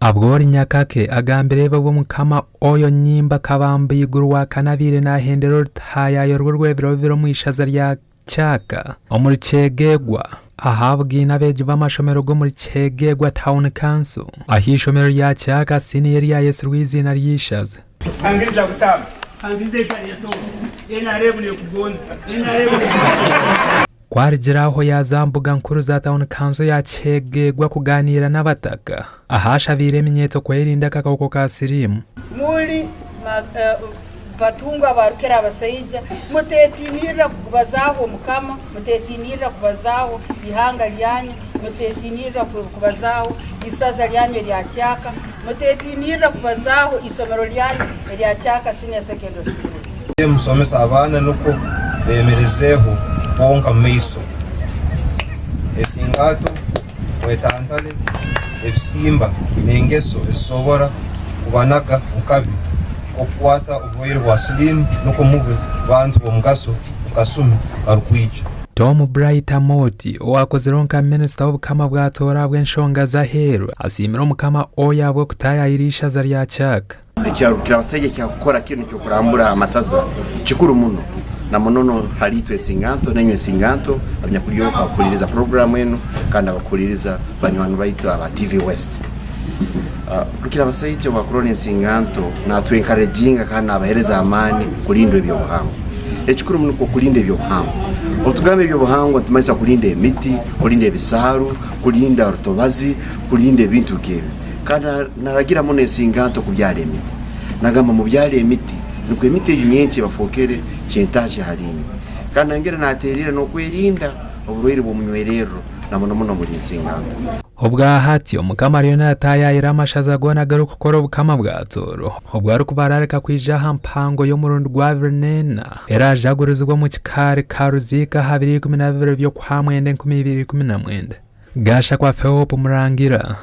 Abwori Nyakake agambire ebi obu Omukama Oyo Nyimba Kabamba Iguru wa Kana abaire nahendera orutahayayo rwe orw'ebiro bibiri omu ishaza rya Kyaka omuri Kyegegwa ahabugaine abeegi b'amashomero g'omuri Kyegegwa Town Council ahu eishomero rya Kyaka Senior eryayetsirwe eiziina ry'eishaza. Ku arigira aho yaaza aha mbuga nkuru za tauni kanso ya Kyegegwa kugaaniira n'abataka ahu ashabiire eminyeeto kwerinda akakooko ka siriimu. Muli batungwa abarukira abasaija, muteetiinirra kubazaaho Mukama, muteetiinirra kubazaaho ihanga lyanyu, muteetiinirra kubazaaho isaza lyanyu erya Kyaka, muteetiinirra kubazaaho isomero lyanyu erya Kyaka Senior Secondary School. Musomese abaana nukwo bemerezeeho bonka mumaiso. Esingato, mwetantale ebisimba n'engeso ezisobora kubanaga omu kabi k'okukwata oburwaire bwa siliimu nukwo mube bantu b'omugaso omu kasumi akarukwija. Tom Bright Amooti, owaakozireho nka minisita w'Obukama bwa Tooro ahabw'enshonga z'aheeru, asiimire Omukama Oyo ahabw'okutaayaayira eishaza rya Kyaka. Ekyarugire abasaija kyakukora kinu ekyokurambura amasaza kikuru muno na munono hali itwe ensinganto nainywe ensinganto abanyakulyoka kuhuliriza puroguramu enu kandi abakuhuliriza banywani baitu aba TV West. Rukira abasaija obwakurora ensinganto natwenkarejinga kandi nabahereza amaani kulinda ebyobuhangwa. Ekikuru muno nukwo kulinda ebyobuhangwa. Obutugamba ebyobuhangwa nitumanyisa kulinda emiti, kulinda ebisaaru, kulinda orutobazi, kulinda ebintu nkebi. Kandi naragira muno ensinganto kubyara emiti. Nagamba, Mubyare emiti, nukwo emiti egyo nyenkya ebafookere kyentahya hali inywe. Kandi nayongera natererra n'okwerinda oburwaire bw'omunywererro na muno muno omuli nsinganto. Obwahati, Omukama ariyo naataayaayira amashaza goona agarikukora Obukama bwa Tooro, obwo arikubararika kwija aha mpango y'omurundi gwa abiri n'ena eraajagurizibwe omu kikaari Karuziika aha biro 12 by'Okwamwenda 2019. Gashakwa Philp Murangira.